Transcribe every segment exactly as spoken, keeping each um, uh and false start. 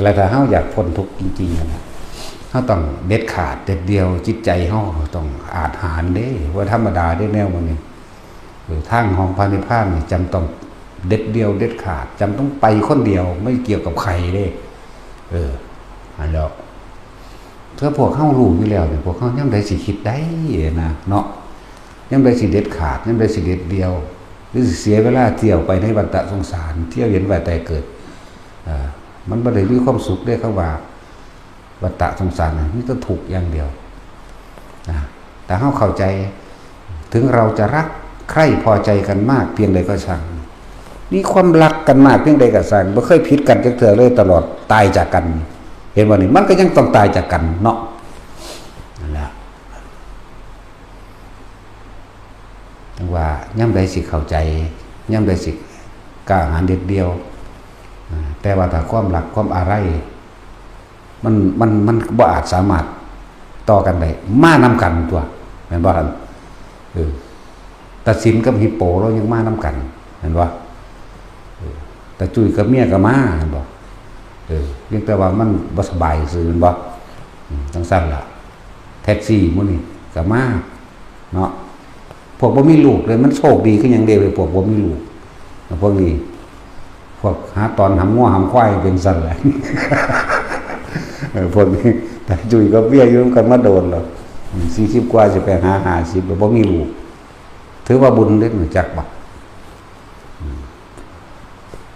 แล้วถ้าเฮาอยากพ้นทุกข์จริงๆนะ เฮาต้องเด็ดขาดเด็ดเดี่ยว จิตใจเฮาต้องอาจหาญเด้ บ่ธรรมดาเด้แนวหมู่นี้ เออ ทางของพระนิพพานนี่จำต้องเด็ดเดี่ยวเด็ดขาด จำต้องไปคนเดียว ไม่เกี่ยวกับใครเด้ เออ อันแล้ว ถ้าพวกเฮารู้อยู่แล้วนี่ พวกเฮายามใดสิคิดได้นะ เนาะ ยามใดสิเด็ดขาด ยามใดสิเด็ดเดี่ยว หรือสิเสียเวลาเที่ยวไปในวัฏสงสาร เที่ยวเวียนว่ายตายเกิด เอ่อ มันบ่ได้มีความสุขเด้ คำว่าวัฏสงสารน่ะ มีแต่ทุกข์อย่างเดียวนะ แต่เฮาเข้าใจ ถึงเราจะรักใคร่พอใจกันมากเพียงใดก็ช่าง มีความรักกันมากเพียงใดก็ช่าง บ่เคยผิดกันจักเทื่อเลย ตลอดตายจากกัน เห็นบ่นี่ มันก็ยังต้องตายจากกันเนาะ นั่นแหละ จั่งว่ายามใดสิเข้าใจ ยามใดสิกล้าหาญเด็ดเดี่ยว อ่า แต่ว่าถ้าความรักความอาลัย มัน มัน มันบ่อาจสามารถต่อกันได้ มานำกันตั๊ว แม่นบ่หั่น เออ ตาสินกับฮิปโปลาวยังมานำกัน แม่นบ่ เออ ตาจุ้ยกับเมียก็มา แม่นบ่ เออ เพียงแต่ว่ามันบ่สบายซื่อ แม่นบ่ อืม จั่งซั้นล่ะ แท็กซี่หมู่นี้ก็มา เนาะ พวกบ่มีลูกเลย มันโชคดีคือหยังเด้ พวกบ่มีลูก พวกนี้ พวกหาตอนหำงัวหำควายเป็นซั้นแหละ เออ พวกนี้ ตาจุ้ยกับเมียอยู่นำกันมาโดนแล้ว อืม สี่สิบกว่าสิไปหาห้าสิบแล้วบ่มีลูก ถือว่าบุญเด้ รู้จักบ่ อืม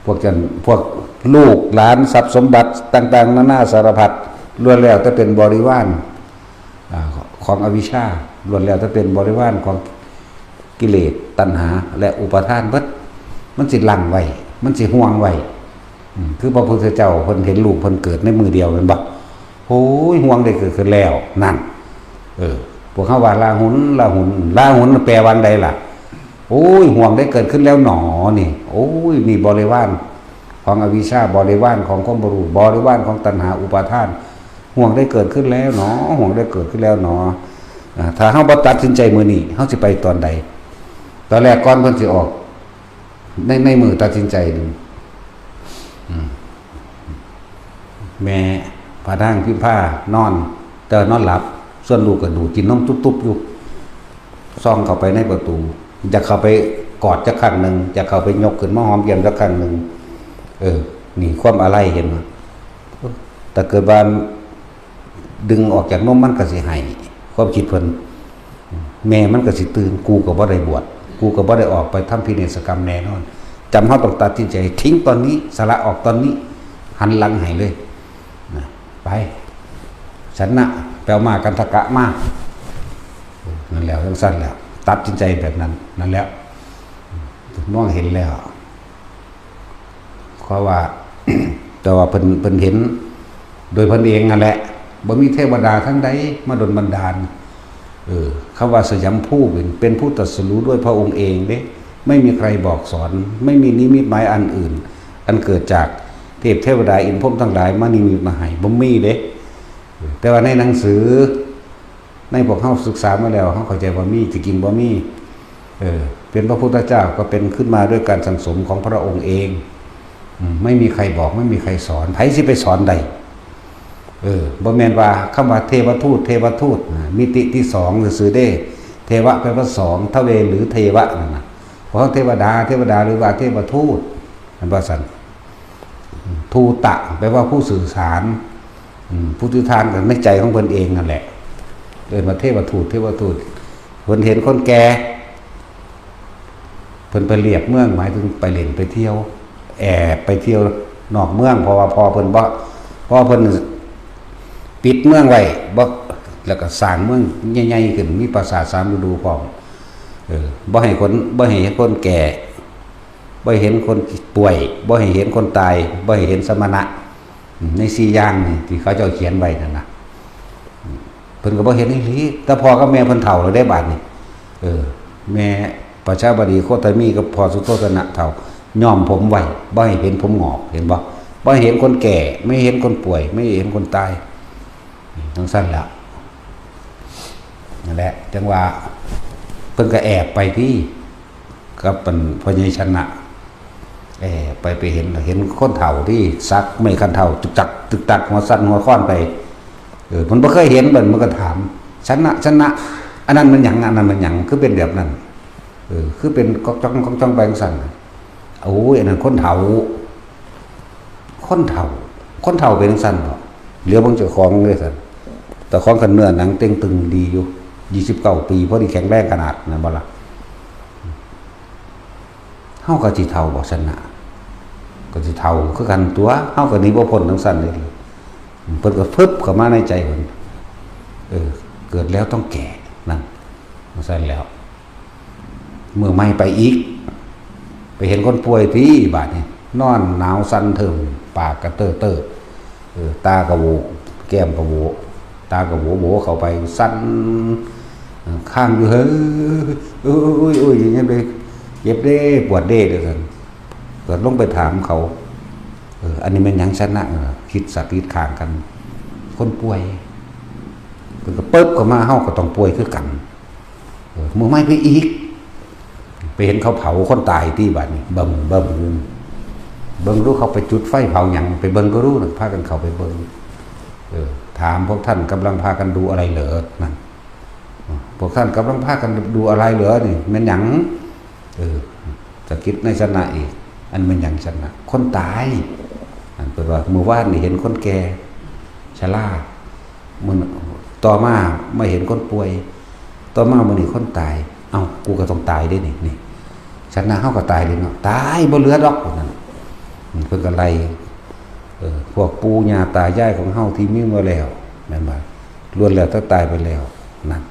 พวกจั่น พวกลูกหลานทรัพย์สมบัติต่างๆ นานาสารพัด ล้วนแล้วแต่เป็นบริวาร อ่า ของอวิชชา ล้วนแล้วแต่เป็นบริวารของกิเลส ตัณหา และอุปาทานเบิด มันสิลังไว้ มันสิห่วงไว้ อืม คือพระพุทธเจ้าเพิ่นเห็นลูกเพิ่นเกิดในมื้อเดียว แม่นบ่ โอ้ย ห่วงได้เกิดขึ้นแล้ว นั่น เออ พวกเฮาว่าลาหุน ลาหุน ลาหุนแปลว่าใดล่ะ โอ้ย ห่วงได้เกิดขึ้นแล้วหนอนี่ โอ้ย นี่บริวารของอวิชชา บริวารของความบ่รู้ บริวารของตัณหาอุปาทาน ห่วงได้เกิดขึ้นแล้วหนอ ห่วงได้เกิดขึ้นแล้วหนอ อ่า ถ้าเฮาบ่ตัดสินใจมื้อนี้ เฮาสิไปตอนใด ตอนแรกก่อนเพิ่นสิออก ใน ในมื้อตัดสินใจนี่ อืม แม่พระนางพิมพานอน แต่นอนหลับ ส่วนลูกก็ดูดกินนมตุ๊บๆ อยู่ ส่องเข้าไปในประตู อยากเข้าไปกอดจักครั้งหนึ่ง อยากเข้าไปยกขึ้นมาหอมแก้มจักครั้งหนึ่ง เออ นี่ความอาลัย เห็นบ่ ถ้าเกิดว่า ดึงออกจากนมมันก็สิไห้ ความคิดเพิ่น แม่มันก็สิตื่น กูก็บ่ได้บวช กูก็บ่ได้ออกไปทำพิเนศกรรมแน่นอน จำเฮาต้องตัดสินใจทิ้งตอนนี้ สละออกตอนนี้ หันหลังให้เลย นะ ไป ฉันนะ ไปเอามากันทกะมา นั่นแหละ จั่งซั้นแหละ ตัดสินใจแบบนั้น นั่นแหละ มองเห็นแล้ว เพราะว่า แต่ว่าเพิ่น เพิ่นเห็นโดยเพิ่นเองนั่นแหละ บ่มีเทวดาทางใดมาดลบันดาล เออ คำว่าสยามภูเป็น เป็นผู้ตรัสรู้ด้วยพระองค์เองเด้ ไม่มีใครบอกสอน ไม่มีนิมิตหมายอันอื่น อันเกิดจากเทพเทวดาอินทร์พรหมทั้งหลายมานิมิตมาให้ บ่มีเด้ แต่ว่าในหนังสือ ในพวกเฮาศึกษามาแล้ว เฮาเข้าใจว่ามี ที่จริงบ่มี เออ เป็นพระพุทธเจ้าก็เป็นขึ้นมาด้วยการสั่งสมของพระองค์เอง อืม ไม่มีใครบอก ไม่มีใครสอน ไผสิไปสอนได้ เออ บ่แม่นว่าคำว่าเทวทูต เทวทูต นะ มิติที่สองซื่อๆเด้ เทวะแปลว่าสอง ทเว หรือเทวะนั่นน่ะ เพราะเทวดา เทวดา หรือว่าเทวทูต แม่นบ่ซั่น ทูตะ แปลว่าผู้สื่อสาร อืม ผู้สื่อสารกันในใจของเพิ่นเองนั่นแหละ เอิ้นว่าเทวทูต เทวทูต เพิ่นเห็นคนแก่ เพิ่นไปเลียบเมือง หมายถึงไปเล่นไปเที่ยว แอบไปเที่ยวนอกเมือง เพราะว่าพ่อเพิ่นบ่ พ่อเพิ่นปิดเมืองไว้ บ่ แล้วก็สร้างเมืองใหญ่ๆขึ้น มีปราสาทสามฤดูพร้อม เออ บ่ให้คน บ่ให้เห็นคนแก่ บ่ให้เห็นคนป่วย บ่ให้เห็นคนตาย บ่ให้เห็นสมณะ อืม ในสี่อย่างนี่ที่เขาเจ้าเขียนไว้นั่นน่ะ อืม เพิ่นก็บ่เห็นอีหลี แต่พ่อกับแม่เพิ่นเฒ่าแล้วเด้บาดนี้ เออ แม่ประชาบดีโคตมีกับพ่อสุโธทนะเฒ่า ย้อมผมไว้ บ่ให้เห็นผมหงอก เห็นบ่ บ่ให้เห็นคนแก่ ไม่ให้เห็นคนป่วย ไม่ให้เห็นคนตาย อืม จั่งซั้นล่ะ นั่นแหละ จั่งว่า เพิ่นก็แอบไปติ กับอันพ่อใหญ่ชนะ เออไปไปเห็นเห็นคนเฒ่าที่สักไม้คันเฒ่าตึกตักตึกตักหัวสั่นหัวคว่ำไป เออมันบ่เคยเห็นมันมันก็ถาม ชนะชนะ อันนั้นมันหยังอันนั้นมันหยังคือเป็นแบบนั้น เออ คือเป็นก๊อกจ้องก๊อกจ้องไปจั่งซั่นน่ะ โอ้ยอันนั้นคนเฒ่า คนเฒ่า คนเฒ่าเป็นจั่งซั่นบ่เหลียวเบิ่งเจ้าของเลยซั่น เจ้าของคันเนื้อหนังเต่งตึงดีอยู่ ยี่สิบเก้าปีพอดีแข็งแรงขนาดนั้นบ่ล่ะ เฮาก็สิเฒ่าบ่ซั่นน่ะ ก็สิเฒ่าคือกันตัว เฮาก็หนีบ่พ้นจั่งซั่นเด้ เพิ่นก็ฟึบเข้ามาในใจเพิ่น เออ เกิดแล้วต้องแก่ นั่นจั่งซั่นแล้ว มื้อใหม่ไปอีก ไปเห็นคนป่วยติบาดนี้ นอนหนาวสั่นเทิ่ม ปากกะเต้อๆ เออ ตากะโหว แก้มกะโหว ตากะโหวโหวเข้าไปสั่น เออ ค้างอยู่ เฮ้ย โอ้ย โอ้ย อย่างเงี้ยไป เจ็บเด้ ปวดเด้ เด้อซั่น เกิดลงไปถามเขา เออ อันนี้แม่นหยังชนะ เออ คิดสัตว์คิดข้างกัน คนป่วย เพิ่นก็ปึ๊บเข้ามา เฮาก็ต้องป่วยคือกัน เออ มื้อใหม่ไปอีก ไปเห็นเขาเผาคนตายติบาดนี้ เบิ่ง เบิ่ง เบิ่งดูเขาไปจุดไฟเผาหยัง ไปเบิ่งก็รู้นะ พากันเข้าไปเบิ่ง เออ ถามพวกท่านกำลังพากันดูอะไรเหรอ นั่น พวกท่านกำลังพากันดูอะไรเหรอนี่ แม่นหยัง เออ จะคิดในชนะอีก อันแม่นหยังชนะ คนตาย อันเพิ่นว่า มื้อวานนี่เห็นคนแก่ ชรา มื้อ ต่อมามาเห็นคนป่วย ต่อมามื้อนี้คนตาย เอ้า กูก็ต้องตายเด้นี่ นี่ ชนะเฮาก็ตายเด้เนาะ ตายบ่เหลือดอก ว่าซั่น อืม เพิ่นก็ไล่ เออ พวกปู่ย่าตายายของเฮาที่มีมาแล้ว แม่นบ่ ล้วนแล้วแต่ตายไปแล้ว นั่น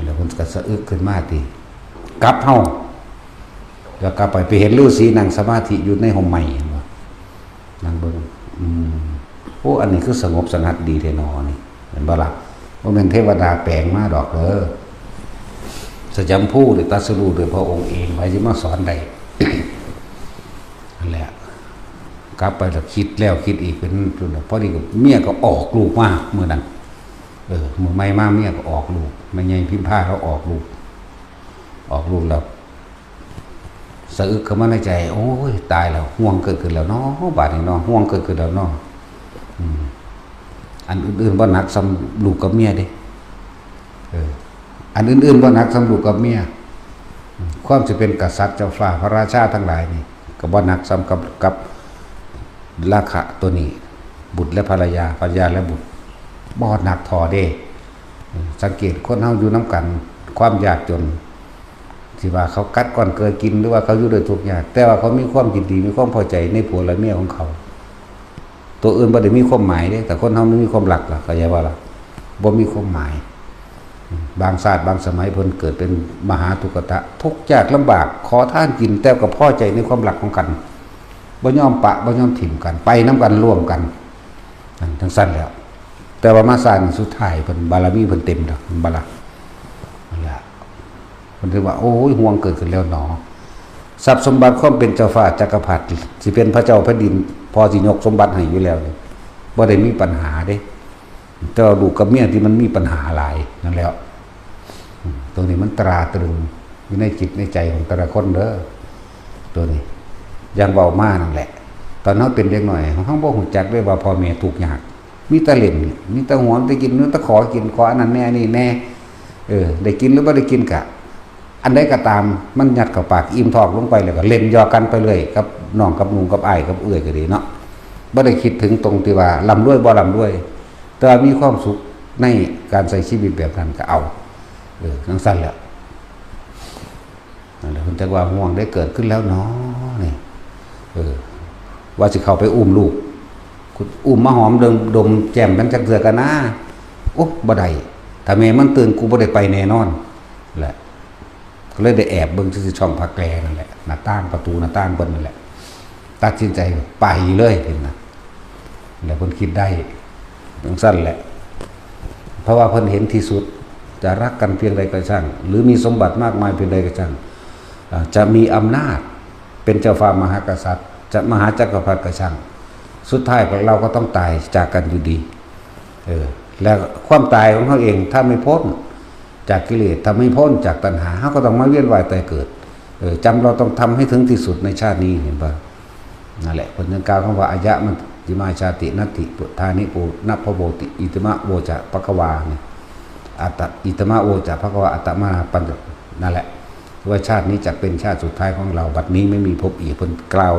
แล้วเพิ่นก็สะอึกขึ้นมาติ กลับเฮา แล้วกลับไป ไปเห็นฤาษีนั่งสมาธิอยู่ในฮ่มไม้ เห็นบ่ นั่งเบิ่ง อืม โอ้ อันนี้คือสงบสงัดดีแท้หนอนี่ แม่นบ่ล่ะ บ่แม่นเทวดาแปลงมาดอกเด้อ สยามภูนี่ตรัสรู้ด้วยพระองค์เอง ไผสิมาสอนได้ นั่นแหละ กลับไปแล้วคิดแล้วคิดอีกเป็น พอดีกับเมียก็ออกลูกมามื้อนั้น เออ มื้อใหม่มาเมียก็ออกลูก แม่ใหญ่พิมพาลาวออกลูก ออกลูกแล้ว สะอึกเข้ามาในใจ โอ้ย ตายแล้ว ห่วงเกิดขึ้นแล้วเนาะ บาดนี้เนาะ ห่วงเกิดขึ้นแล้วเนาะ อืม อันอื่นๆบ่หนักส่ำลูกกับเมียเด้ เออ อันอื่นๆบ่หนักส่ำลูกกับเมีย อืม ความสิเป็นกษัตริย์เจ้าฟ้าพระราชาทั้งหลายนี่ ก็บ่หนักส่ำกับ กับราคะตัวนี้ บุตรและภรรยา ภรรยาและบุตร บ่หนักเท่าเด้ อืม สังเกตคนเฮาอยู่นำกัน ความยากจน สิว่าเขากัดก้อนเกลือกิน หรือว่าเขาอยู่ด้วยทุกข์ยาก แต่ว่าเขามีความยินดี มีความพอใจในผัวและเมียของเขา ตัวอื่นบ่ได้มีความหมายเด้ แต่คนเฮามันมีความรักล่ะ เข้าใจบ่ล่ะ บ่มีความหมาย บางชาติบางสมัยเพิ่นเกิดเป็นมหาทุกขะ ทุกข์ยากลำบาก ขอทานกิน แต่ก็พอใจในความรักของกัน บ่ยอมปะ บ่ยอมถิ่มกัน ไปนำกันร่วมกัน นั่นจั่งซั่นแหล้ว แต่ว่ามาชาตินี้สุดท้ายเพิ่นบารมีเพิ่นเต็มแล้ว เพิ่นบ่ล่ะ นั่นแหละ เพิ่นถึงว่า โอ้ย ห่วงเกิดขึ้นแล้วหนอ ทรัพย์สมบัติความเป็นเจ้าฟ้าจักรพรรดิ สิเป็นพระเจ้าแผ่นดิน พอสิยกสมบัติให้อยู่แล้วนี่ บ่ได้มีปัญหาเด้ แต่ว่าลูกกับเมียที่มันมีปัญหาหลายนั่นแหล้ว อืม ตรงนี้มันตราตรึงอยู่ในจิตในใจของแต่ละคนเด้อ ตัวนี้ อย่างเว้ามานั่นแหละ ตอนเฮาเป็นเด็กน้อย เฮาบ่ฮู้จักเลยว่าพ่อแม่ทุกข์ยาก มีแต่เล่น มีแต่หวงแต่กิน มีแต่ขอกิน ขออันนั้นแหน่ อันนี้แหน่ เออ ได้กินหรือบ่ได้กินกะ อันใดก็ตาม มันยัดเข้าปาก อิ่มท้องลงไปแล้วก็เล่นหยอกกันไปเรื่อย กับน้องกับนุงกับอ้ายกับเอื้อยก็ดีเนาะ บ่ได้คิดถึงตรงที่ว่าร่ำรวยบ่ร่ำรวย แต่ว่ามีความสุขในการใช้ชีวิตแบบนั้นก็เอา เออ จั่งซั่นแหละ นั่นแหละ เพิ่นจักว่าห่วงได้เกิดขึ้นแล้วหนอนี่ เออ ว่าสิเข้าไปอุ้มลูก อุ้มมาหอมดม ดมแก้มมันจักเทื่อกันนะ โอ๊ะ บ่ได้ ถ้าแม่มันตื่น กูบ่ได้ไปแน่นอน แหละ ก็เลยได้แอบเบิ่งซื่อๆ ช่องผ้าแกลนั่นแหละ หน้าต่าง ประตูหน้าต่างเพิ่นนั่นแหละ ตัดสินใจไปเลยเพิ่นนะ แล้วเพิ่นคิดได้จั่งซั่นแหละ เพราะว่าเพิ่นเห็นที่สุด จะรักกันเพียงใดก็ช่าง หรือมีสมบัติมากมายเพียงใดก็ช่าง อ่า จะมีอำนาจเป็นเจ้าฟ้ามหากษัตริย์ จะมหาจักรพรรดิก็ช่าง สุดท้ายพวกเราก็ต้องตายจากกันอยู่ดี เออ และความตายของเขาเอง ถ้าไม่พ้นจากกิเลส ถ้าไม่พ้นจากตัณหา เขาก็ต้องมาเวียนว่ายตายเกิด เออ จำเราต้องทำให้ถึงที่สุดในชาตินี้ เห็นปะ นั่นแหละ เพิ่นยังกล่าวคำว่า อายะมันติมาชาติ นัตถิพุทธานิโพ นะพะโวติ อิติมะโวจะภะคะวาเนี่ย อัตตะ อิติมะโวจะภะคะวา อัตตะมาปัญจ นั่นแหละ ว่าชาตินี้จะเป็นชาติสุดท้ายของเรา บัดนี้ไม่มีพบอีก เพิ่นกล่าว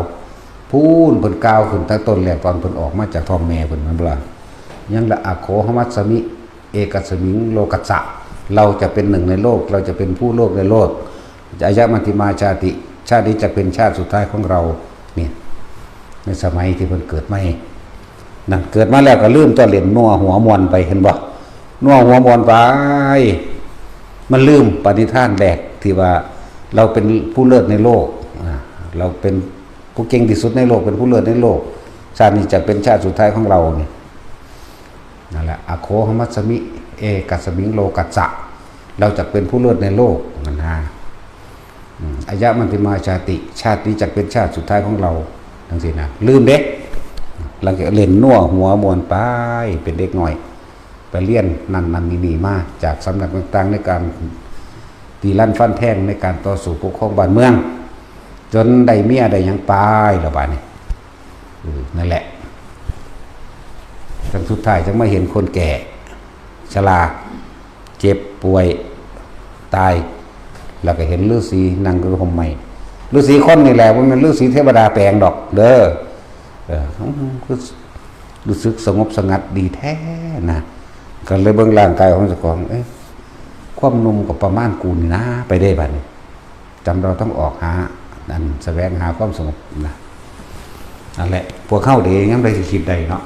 พูนเพิ่นกล่าวขึ้นตั้งต้นแรก ตอนเพิ่นออกมาจากท้องแม่เพิ่น นั่นล่ะ ยังละ อโขหมัสสมิ เอกัสมิงโลกัสสะ เราจะเป็นหนึ่งในโลก เราจะเป็นผู้โลกในโลก อายะมันติมาชาติ ชาตินี้จะเป็นชาติสุดท้ายของเรา นี่ ในสมัยที่เพิ่นเกิดใหม่ นั่น เกิดมาแล้วก็ลืมตัวเล่นนัวหัวมวนไป เห็นบ่ นัวหัวมวนไป มันลืมปณิธานแรกที่ว่า เราเป็นผู้เลิศในโลก อ่า เราเป็นผู้เก่งที่สุดในโลก เป็นผู้เลิศในโลก ชาตินี้จะเป็นชาติสุดท้ายของเราเนี่ย นั่นแหละ อโขหมัสสมิ เอกัสมิงโลกัสสะ เราจะเป็นผู้เลิศในโลก นั่นนะ อืม อายะมันติมาชาติ ชาตินี้จะเป็นชาติสุดท้ายของเรา จังซี้นะ ลืมเด้ หลังจากเล่นนัวหัวมวนไป เป็นเด็กน้อย ไปเรียนนั่นนั่นนี่นี่มา จากสำนักต่างๆ ในการตีลันฟันแทง ในการต่อสู้ปกครองบ้านเมือง จนได้เมียได้หยังไปแล้วบาดนี้ เออ นั่นแหละ จังสุดท้ายจังมาเห็นคนแก่ ชรา เจ็บป่วย ตาย แล้วก็เห็นฤๅษีนั่งอยู่ห่มไม้ ฤๅษีคนนี่แหละ บ่แม่นฤๅษีเทวดาแปลงดอก เด้อ เออ คือรู้สึกสงบสงัดดีแท้นะ ก็เลยเบิ่งร่างกายของเจ้าของ เอ๊ะ ความหนุ่มก็ประมาณกูนี่นะ ไปได้บัดนี้ จำเราต้องออกหา อันแสวงหาความสงบนะ นั่นแหละ พวกเฮาเด้ยังได้สิคิดได้เนาะ